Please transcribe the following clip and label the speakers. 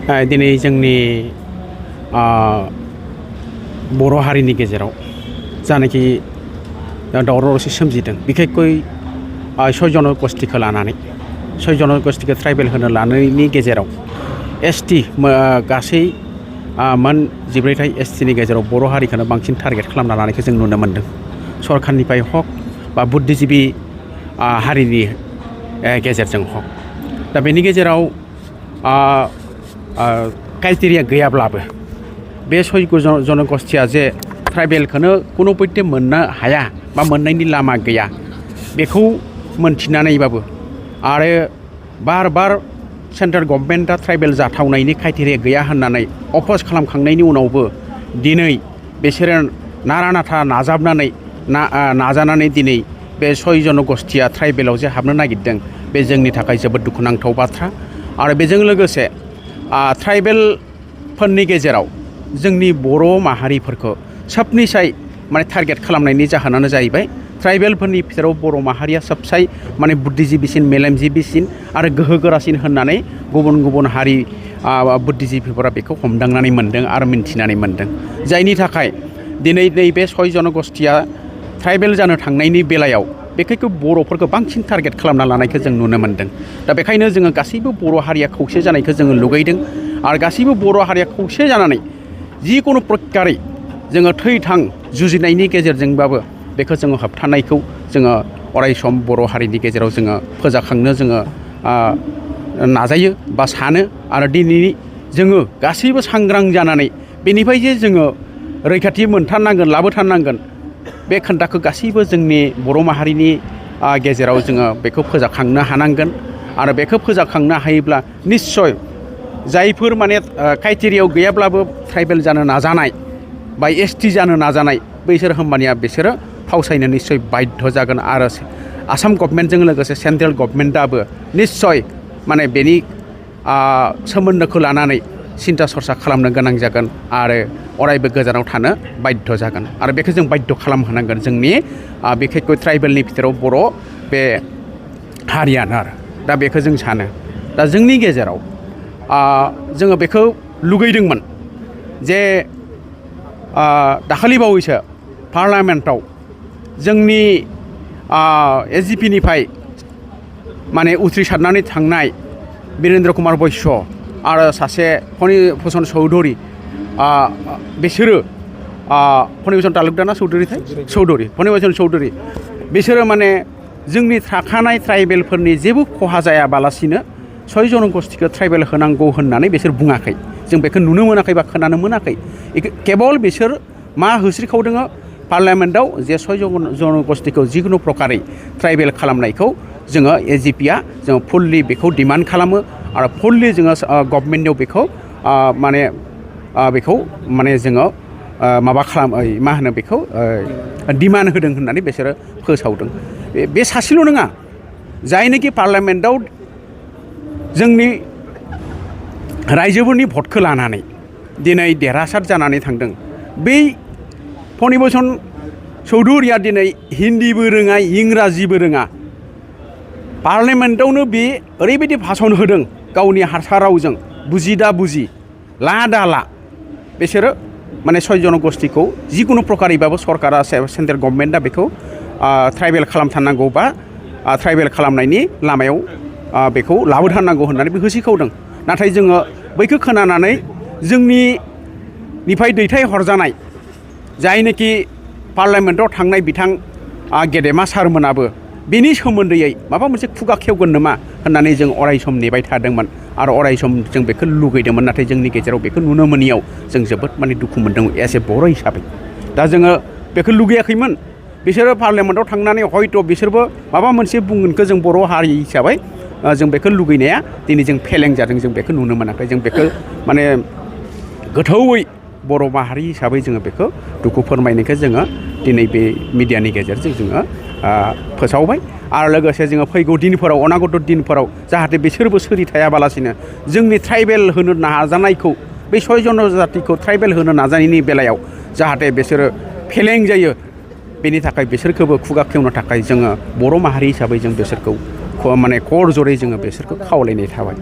Speaker 1: दिनै जोंनि बर' हारिनि गेजेराव जानाखि दावराव दावसि सोमजिदों बिखेखै 6 जनगोष्ठीखौ लानानै 6 जनगोष्ठीखौ ट्राइबेल होनो लानायनि गेजेराव एसटी गासै मोन 14 एसटीनि गेजेराव बर' हारिखौनो बांसिन टारगेट खालामना लानायखौ जों नुनो मोन्दों सरकारनिफ्राय हक बा बुद्धिजीबी हारिनि गेजेरजों हक दा बेनि गेजेराव क्राइटेरिया गैयाब्लाबो बे 6 जनगोष्ठीया जे ट्राइबेलखौनो कुनु पयटे मोननो हाया बा मोननायनि लामा गैया बेखौ मोनथिनानैबाबो आरो बार बार सेन्ट्रेल गभर्नमेन्टआ ट्राइबेल जाथावनायनि क्राइटेरिया गैया होननानै अपोज खालामखांनायनि उनावबो दिनै बिसोरो नारा नाथा नाजानानै दिनै बे 6 जनगोष्ठीया ट्राइबेलाव जे हाबनो नागिरदों बे जोंनि थाखाय जोबोद दुखुनांथाव बाथ्रा आरो बेजों लोगोसे ट्राइबेलफोरनि गेजेराव जोंनि बर' माहारिफोरखौ सबनिसाय माने टारगेट खालामनायनि जाहोनानो जाहैबाय ट्राइबेलफोरनि बिथोराव बर' माहारिया सबसाय माने बुद्धिजीबीसिन मेलेमजिबीसिन आरो गोहोगोरासिन होननानै गुबुन गुबुन हारि बुद्धिजीबीफोरा बेखौ हमदांनानै मोन्दों आरो मिन्थिनानै मोन्दों जायनि थाखाय दिनै नैबे 6 जनगोष्ठीया ट्राइबेल जानो थांनायनि बेलायाव बेखायनो बर'फोरखौ बांसिन टारगेट खालामना लानायखौ जों नुनो मोन्दों दा बेखायनो जोङो गासैबो बर' हारिया खौसे जानायखौ जोङो लुगैदों आरो गासैबो बर' हारिया खौसे जानानै जिकुनु प्रकारै जोङो थै-थां जुजिनायनि गेजेरजोंबाबो बेखौ जोङो होबथानायखौ जोङो अरायसम बर' हारिनि गेजेराव जोङो फोजाखांनो जोङो नाजायो बा सानो आरो दिनै जोङो गासैबो सांग्रां जानानै बेनिफ्राय जे जोङो रैखाथि मोनथारनांगोन लाबोथारनांगोन बे खोन्थाखौ गासैबो जोंनि बर' माहारिनि गेजेराव जोङो बेखौ फोजाखांनो हानांगोन आरो बेखौ फोजाखांनो हायोब्ला निस्सय जायफोर माने क्राइटेरियायाव गैयाब्लाबो ट्राइबेल जानो नाजानाय बा एसटी जानो नाजानाय बैसोर होमबानिया बिसोरो फावसायनो निस्सय बाध्य जागोन आरो आसाम गभर्नमेन्टजों लोगोसे सेन्ट्रेल गभर्नमेन्टआबो निस्सय माने बेनि सोमोन्दोखौ लानानै सिन्था सरसा खालामनो गोनां जागोन आरो अरायबो गोजानाव थानो बाध्य जागोन आरो बेखौ जों बाध्य खालामहोनांगोन जोंनि बिखेखै ट्राइबेलनि बिथोराव बर' बे हारियानो आरो दा बेखौ जों सानो दा जोंनि गेजेराव जोङो बेखौ लुगैदोंमोन जे दाखालि बावैसो पार्लामेन्टआव जोंनि एसजिपिनिफ्राय माने उथ्रिसारनानै थांनाय बिरेन्द्र कुमार बैश्य आरो सासे फणिभूषण चौधरी बिसोरो फणिभूषण तालुकदार ना फणिभूषण चौधरी बिसोरो माने जोंनि थाखानाय ट्राइबेलफोरनि जेबो खहा जायाबालासिनो 6 जनगोष्ठीखौ ट्राइबेल होनांगौ होननानै बिसोर बुङाखै जों बेखौ नुनो मोनाखै बा खोनानो मोनाखै केबल बिसोर मा होस्रिखावदों पार्लामेन्टआव जे 6 जनगोष्ठीखौ जिखुनु प्रकारै ट्राइबेल खालामनायखौ जोङो एसजिपिआ जोङो फुललि बेखौ डिमान्ड खालामो आरो फुललि जोङो गभर्नमेन्टआव बेखौ माने जोङो माबा मा होनो बेखौ डिमान्ड होदों होननानै बिसोरो फोसावदों बे सासेल' नङा जायनोखि पार्लामेन्टआव जोंनि रायजोफोरनि भटखौ लानानै दिनै देरहासार जानानै थांदों बै फणिभूषण चौधरीया दिनै हिन्दीबो रोङा इंराजिबो रोङा पार्लामेन्टआवनो बे ओरैबायदि भाषण होदों गावनि हारसा रावजों बुजि दा बुजि ला दा ला बिसोरो माने 6 जनगोष्ठीखौ जिकुनु प्रकारावबाबो सरकारा सेन्ट्रेल गभर्नमेन्टआ बेखौ ट्राइबेल खालामथारनांगौ बा ट्राइबेल खालामनायनि लामायाव बेखौ लाबोथारनांगौ होननानै बे होसिखावदों नाथाय जोङो बैखौ खोनानानै जोंनिफ्राय दैथायहरजानाय जायनोखि पार्लामेन्टआव थांनाय बिथां गेदेमा सारमोनाबो बेनि सोमोन्दैयै माबा मोनसे खुगा खेवगोन नामा होननानै जों अरायसम नेबाय थादोंमोन आरो अरायसम जों बेखौ लुगैदोंमोन नाथाय जोंनि गेजेराव बेखौ नुनो मोनियाव जों जोबोद माने दुखु मोनदों एज ए बर' हिसाबै दा जोङो बेखौ लुगैयाखैमोन बिसोरो पार्लामेन्टआव थांनानै हयथ' बिसोरबो माबा मोनसे बुंगोनखौ जों बर' हारि हिसाबै जों बेखौ लुगैनाया दिनै जों फेलें जादों जों बेखौ नुनो मोनाखै जों बेखौ माने गोथौयै बर' माहारि हिसाबै जोङो बेखौ दुखु फोरमायनायखौ जोङो दिनै बे मिडियानि गेजेरजों जोङो फोसावबाय आरो लोगोसे जोङो फैगौ दिनफोराव अनागत दिनफोराव जाहाथे बिसोरबो सोरि थायाबालासिनो जोंनि ट्राइबेल होनो नाजानायखौ बे 6 जनजातिखौ ट्राइबेल होनो नाजानायनि बेलायाव जाहाथे बिसोरो फेलें जायो बेनि थाखाय बिसोरखौबो खुगा खेवनो थाखाय जोङो बर' माहारि हिसाबै जों बिसोरखौ माने खर जरै जोङो बिसोरखौ खावलायनाय थाबाय